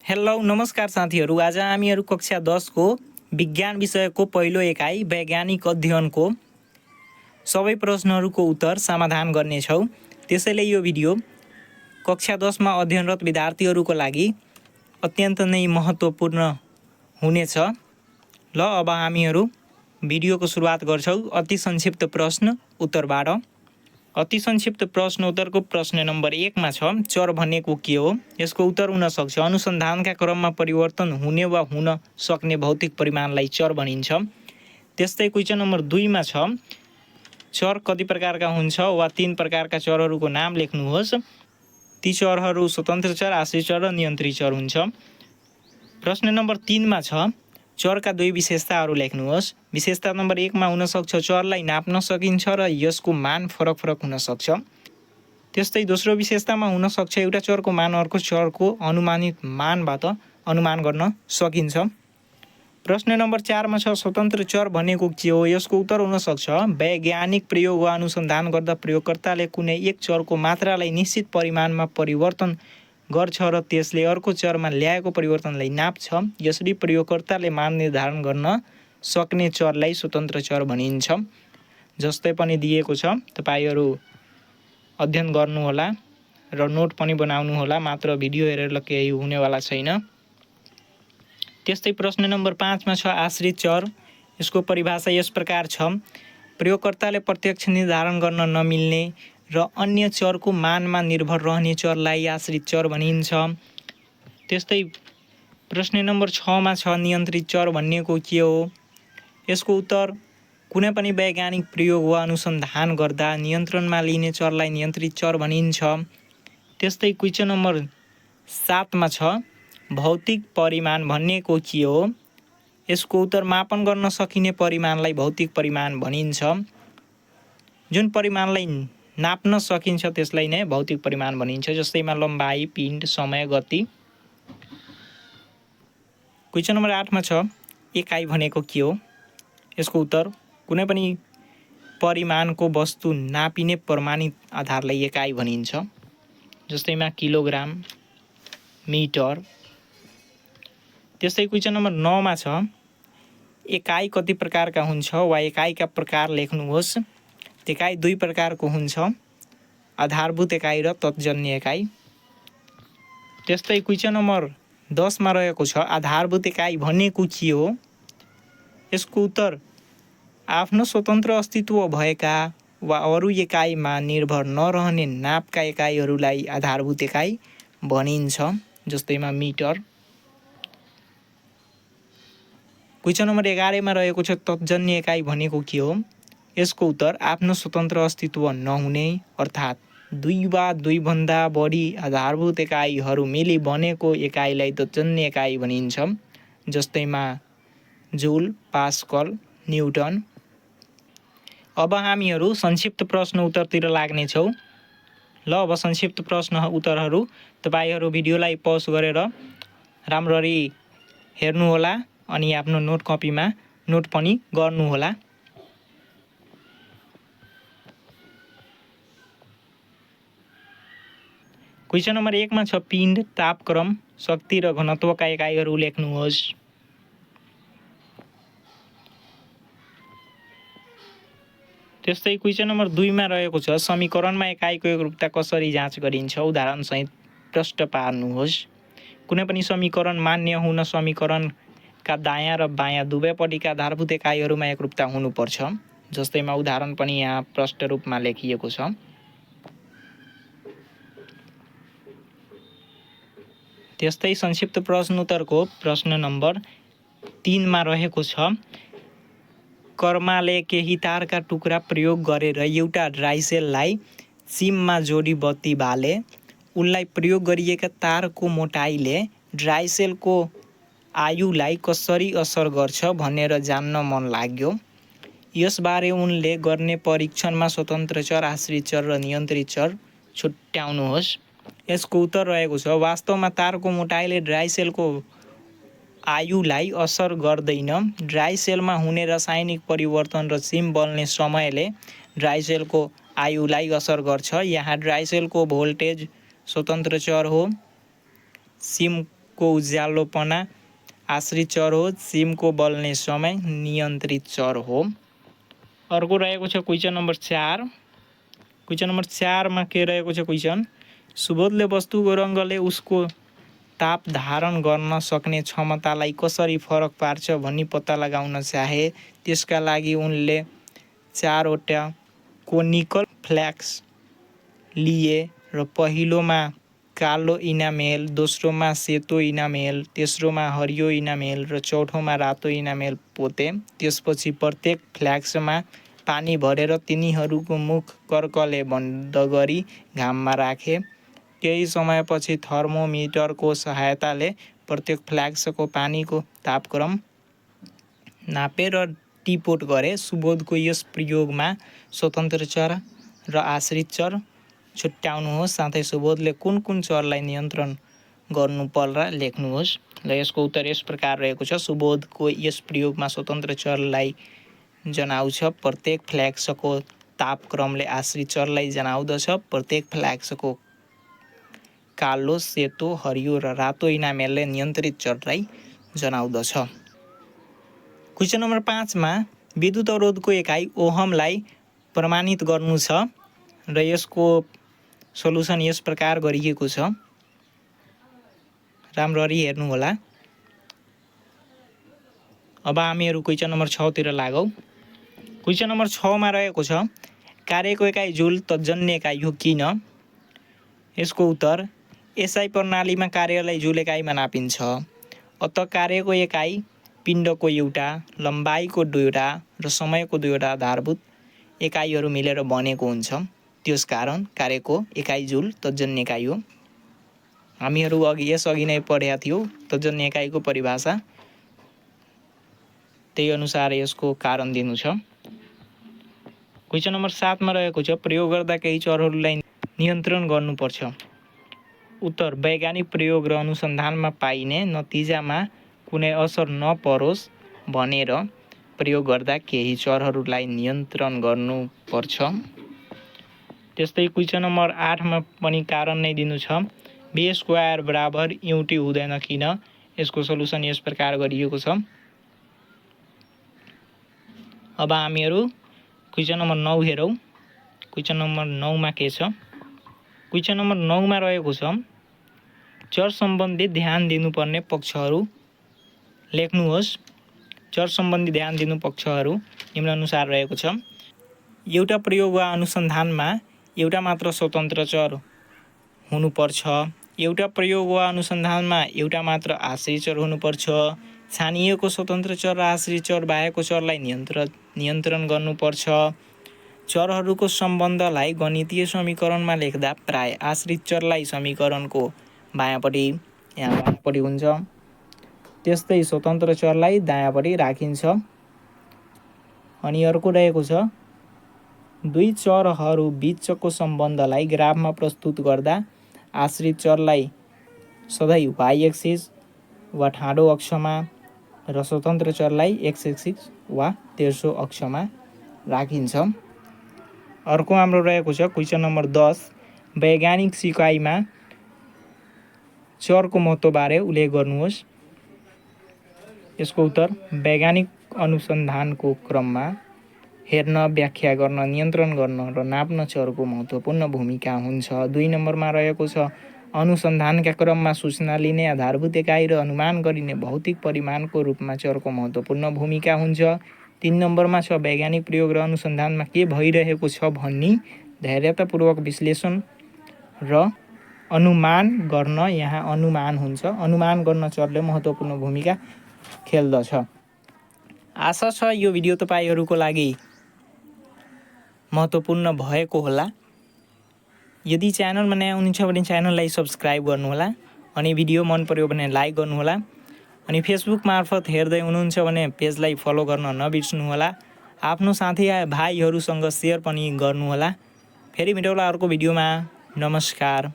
Hello नमस्कार साथीहरू। आज हामीहरू कक्षा 10 को विज्ञान विषयको पहिलो एकाइ वैज्ञानिक अध्ययनको सबै प्रश्नहरूको उत्तर समाधान गर्नेछौँ। त्यसैले यो भिडियो कक्षा 10 मा अध्ययनरत विद्यार्थीहरूको लागि अत्यन्त नै महत्त्वपूर्ण हुनेछ। ल अब हामीहरू भिडियोको सुरुवात गर्छौँ अति संक्षिप्त प्रश्न उत्तरबाट। अति संक्षिप्त प्रश्न उत्तरको प्रश्न नम्बर 1 मा छ, चर भनेको के हो? यसको उत्तर हुन सक्छ अनुसन्धानका क्रममा परिवर्तन हुने वा हुन सक्ने भौतिक परिमाणलाई चर भनिन्छ। त्यस्तै क्वेशन नम्बर 2 मा छ, चर कति प्रकारका हुन्छ वा 3 प्रकारका चरहरूको नाम लेख्नुहोस्। ती चरहरू स्वतन्त्र चर, आश्रित चर र नियन्त्रित चर हुन्छ। प्रश्न नम्बर 3 मा छ, चरका दुई विशेषताहरू लेख्नुहोस्। विशेषता नम्बर 1 मा हुन सक्छ चरलाई नाप्न सकिन्छ र यसको मान फरक फरक हुन सक्छ। त्यस्तै दोस्रो विशेषतामा हुन सक्छ एउटा चरको मान अर्को चरको अनुमानित मानबाट अनुमान गर्न सकिन्छ। प्रश्न नम्बर 4 मा छ, स्वतन्त्र चर भनेको के हो? यसको उत्तर हुन सक्छ वैज्ञानिक प्रयोग वा अनुसन्धान गर्दा प्रयोगकर्ताले कुनै एक चरको मात्रालाई निश्चित परिमाणमा परिवर्तन गर्छ र त्यसले अर्को चरमा ल्याएको परिवर्तनलाई नाप्छ। यसरी प्रयोगकर्ताले मान निर्धारण गर्न सक्ने चरलाई स्वतन्त्र चर भनिन्छ। जस्तै पनि दिएको छ, तपाईहरू अध्ययन गर्नुहोला र नोट पनि बनाउनुहोला, मात्र भिडियो हेरेर केही हुनेवाला छैन। त्यस्तै प्रश्न नम्बर 5 मा छ, आश्रित चर। यसको परिभाषा यस प्रकार छ, प्रयोगकर्ताले प्रत्यक्ष निर्धारण गर्न नमिल्ने र अन्य चरको मानमा निर्भर रहने चरलाई आश्रित चर भनिन्छ। त्यस्तै प्रश्न नम्बर 6 मा छ, नियन्त्रित चर भनेको के हो? यसको उत्तर कुनै पनि वैज्ञानिक प्रयोग वा अनुसन्धान गर्दा नियन्त्रणमा लिने चरलाई नियन्त्रित चर भनिन्छ। त्यस्तै क्वेशन नम्बर 7 मा छ, भौतिक परिमाण भनेको के हो? यसको उत्तर मापन गर्न सकिने परिमाणलाई भौतिक परिमाण भनिन्छ। जुन परिमाणलाई नाप्न सकिन्छ त्यसलाई नै भौतिक परिमाण भनिन्छ। जस्तैमा लम्बाइ, पिण्ड, समय, गति। क्वेशन नम्बर 8 मा छ, एकाइ भनेको के हो? यसको उत्तर कुनै पनि परिमाणको वस्तु नापिने प्रमाणित आधारलाई एकाइ भनिन्छ। जस्तैमा किलोग्राम, मिटर। त्यस्तै क्वेशन नम्बर 9 मा छ, एकाइ कति प्रकारका हुन्छ वा एकाइका प्रकार लेख्नुहोस्। एकाइ दुई प्रकारको हुन्छ, आधारभूत एकाइ र तत्जन्य एकाइ। त्यस्तै क्वेशन नम्बर 10 मा रहेको छ, आधारभूत एकाइ भनेको के हो? यसको उत्तर आफ्नो स्वतन्त्र अस्तित्व भएका वा अरू एकाइमा निर्भर नरहने नापका एकाइहरूलाई आधारभूत एकाइ भनिन्छ। जस्तैमा मिटर। क्वेशन नम्बर 11 मा रहेको छ, तत्जन्य एकाइ भनेको के हो? यसको उत्तर आफ्नो स्वतन्त्र अस्तित्व नहुने अर्थात् दुई वा दुईभन्दा बढी आधारभूत एकाइहरू मिली बनेको एकाइलाई तत्जन्य एकाइ भनिन्छ। जस्तैमा जुल, पास्कल, न्युटन। अब हामीहरू संक्षिप्त प्रश्न उत्तरतिर लाग्नेछौँ। ल अब संक्षिप्त प्रश्न उत्तरहरू तपाईहरू भिडियोलाई पज गरेर राम्ररी हेर्नुहोला अनि आफ्नो नोट कपीमा नोट पनि गर्नुहोला। क्वेशन नम्बर 1 मा छ, पिण्ड, तापक्रम, शक्ति र घनत्वका एकाइहरू लेख्नुहोस्। त्यस्तै क्वेशन नम्बर 2 मा रहेको छ, समीकरणमा एकाइको एकरूपता कसरी जाँच गरिन्छ? उदाहरणसहित प्रश्न पार्नुहोस्। कुनै पनि समीकरण मान्य हुन समीकरणका दायाँ र बायाँ दुवैपट्टिका आधारभूत एकाइहरूमा एकरूपता हुनुपर्छ। जस्तैमा उदाहरण पनि यहाँ प्रश्न रूपमा लेखिएको छ। त्यस्तै संक्षिप्त प्रश्न उत्तरको प्रश्न नम्बर 3 मा रहेको छ, कर्माले केही तारका टुक्रा प्रयोग गरेर एउटा ड्राइसेललाई सिममा जोडी बत्ती बाले। उनलाई प्रयोग गरिएका तारको मोटाइले ड्राइसेलको आयुलाई कसरी असर गर्छ भनेर जान्न मन लाग्यो। यसबारे उनले गर्ने परीक्षणमा स्वतन्त्र चर, आश्रित चर र नियन्त्रित चर छुट्याउनुहोस्। यसको उत्तर रहेको छ, वास्तवमा तारको मोटाइले ड्राइसेलको आयुलाई असर गर्दैन। ड्राइसेलमा हुने रासायनिक परिवर्तन र सिम बल्ने समयले ड्राइसेलको आयुलाई असर गर्छ। यहाँ ड्राइसेलको भोल्टेज स्वतन्त्र चर हो, सिम को उज्यालोपना आश्रित चर हो। सिमको बल्ने समय नियन्त्रित चर हो। अर्को रहेको छ क्वेसन नम्बर 4। क्वेसन नम्बर 4 मा के रहेको छ क्वेसन, सुबोधले वस्तुको रङ्गले उसको ताप धारण गर्न सक्ने क्षमतालाई कसरी फरक पार्छ भनी पत्ता लगाउन चाहे। त्यसका लागि उनले 4वटा कोनिकल फ्ल्याक्स लिए र पहिलोमा कालो इनामेल, दोस्रोमा सेतो इनामेल, तेस्रोमा हरियो इनामेल र चौथोमा रातो इनामेल पोते। त्यसपछि प्रत्येक फ्ल्याक्समा पानी भरेर तिनीहरूको मुख कर्कले बन्द गरी घाममा राखे। केही समयपछि थर्मोमिटरको सहायताले प्रत्येक फ्ल्याक्सको पानीको तापक्रम नापे र टिपोट गरे। सुबोधको यस प्रयोगमा स्वतन्त्र चर र आश्रित चर छुट्याउनुहोस्, साथै सुबोधले कुन कुन चरलाई नियन्त्रण गर्नु पर्ला लेख्नुहोस्। र यसको उत्तर यस प्रकार रहेको छ, सुबोधको यस प्रयोगमा स्वतन्त्र चरलाई जनाउँछ, प्रत्येक फ्ल्याक्सको तापक्रमले आश्रित चरलाई जनाउँदछ, प्रत्येक फ्ल्याक्सको कालो, सेतो, हरियो र रातो इनामेलले नियन्त्रित चरलाई जनाउँदछ। क्वेसन नम्बर 5 मा विद्युत अवरोधको एकाइ ओहमलाई प्रमाणित गर्नु छ र यसको सल्युसन यस प्रकार गरिएको छ, राम्ररी हेर्नु होला। अब हामीहरू क्वेसन नम्बर 6 तिर लागौँ। क्वेसन नम्बर 6 मा रहेको छ, कार्यको एकाइ जुल तत्जन्य एकाइ हो किन? यसको उत्तर, एसआई प्रणालीमा कार्यलाई जुल एकाइमा नापिन्छ। अत कार्यको एकाइ पिण्डको एउटा, लम्बाइको 2वटा र समयको 2वटा आधारभूत एकाइहरू मिलेर बनेको हुन्छ। त्यसकारण कार्यको एकाइ जुल तत्जन्य एकाइ हो। हामीहरू यसअघि नै पढेका थियौँ तत्जन्य एकाइको परिभाषा, त्यही अनुसार यसको कारण दिनु छ। क्वेसन नम्बर 7 मा रहेको छ, प्रयोग गर्दा केही चरहरूलाई नियन्त्रण गर्नुपर्छ। उत्तर, वैज्ञानिक प्रयोग र अनुसन्धानमा पाइने नतिजामा कुनै असर नपरोस् भनेर प्रयोग गर्दा केही चरहरूलाई नियन्त्रण गर्नुपर्छ। त्यस्तै क्वेसन नम्बर 8 मा पनि कारण नै दिनु छ, बी स्क्वायर बराबर एउटै हुँदैन किन? यसको सल्युसन यस प्रकार गरिएको छ। अब हामीहरू क्वेसन नम्बर 9 हेरौँ। क्वेसन नम्बर 9 मा के छ? क्वेसन नम्बर 9 मा रहेको छ, चर सम्बन्धी ध्यान दिनुपर्ने पक्षहरू लेख्नुहोस्। चर सम्बन्धी ध्यान दिनु पक्षहरू निम्नानुसार रहेको छ, एउटा प्रयोग वा अनुसन्धानमा एउटा मात्र स्वतन्त्र चर हुनुपर्छ, एउटा प्रयोग वा अनुसन्धानमा एउटा मात्र आश्रित चर हुनुपर्छ, छानिएको स्वतन्त्र चर र आश्रित चर बाहेकको चरलाई नियन्त्रण गर्नुपर्छ, चरहरूको सम्बन्धलाई गणितीय समीकरणमा लेख्दा प्राय आश्रित चरलाई समीकरणको बायाँपट्टि यहाँ बायाँपट्टि हुन्छ, त्यस्तै स्वतन्त्र चरलाई दायाँपट्टि राखिन्छ। अनि अर्को रहेको छ, दुई चरहरू बीचको सम्बन्धलाई ग्राफमा प्रस्तुत गर्दा आश्रित चरलाई सधैँ वाइ एक्सिस वा ठाडो अक्षमा र स्वतन्त्र चरलाई एक्स एक्सिस वा तेर्सो अक्षमा राखिन्छ। अर्को हाम्रो रहेको छ क्वेसन नम्बर 10, वैज्ञानिक सिकाइमा चरको महत्त्वबारे उल्लेख गर्नुहोस्। यसको उत्तर, वैज्ञानिक अनुसन्धानको क्रममा हेर्न, व्याख्या गर्न, नियन्त्रण गर्न र नाप्न चरको महत्त्वपूर्ण भूमिका हुन्छ। 2 नम्बरमा रहेको छ, अनुसन्धानका क्रममा सूचना लिने आधारभूत एकाइ र अनुमान गरिने भौतिक परिमाणको रूपमा चरको महत्त्वपूर्ण भूमिका हुन्छ। 3 नम्बरमा छ, वैज्ञानिक प्रयोग र अनुसन्धानमा के भइरहेको छ भनी धैर्यतापूर्वक विश्लेषण र अनुमान गर्न, यहाँ अनुमान हुन्छ, अनुमान गर्न चरले महत्त्वपूर्ण भूमिका खेल्दछ। आशा छ यो भिडियो तपाईँहरूको लागि महत्त्वपूर्ण भएको होला। यदि च्यानलमा नयाँ हुनुहुन्छ भने च्यानललाई सब्सक्राइब गर्नुहोला, अनि भिडियो मन पर्यो भने लाइक गर्नुहोला, अनि फेसबुक मार्फत हेर्दै हुनुहुन्छ भने पेजलाई फलो गर्न नबिर्सनुहोला। आफ्नो साथी भाइहरूसँग सेयर पनि गर्नुहोला। फेरि भेटौँला अर्को भिडियोमा। नमस्कार।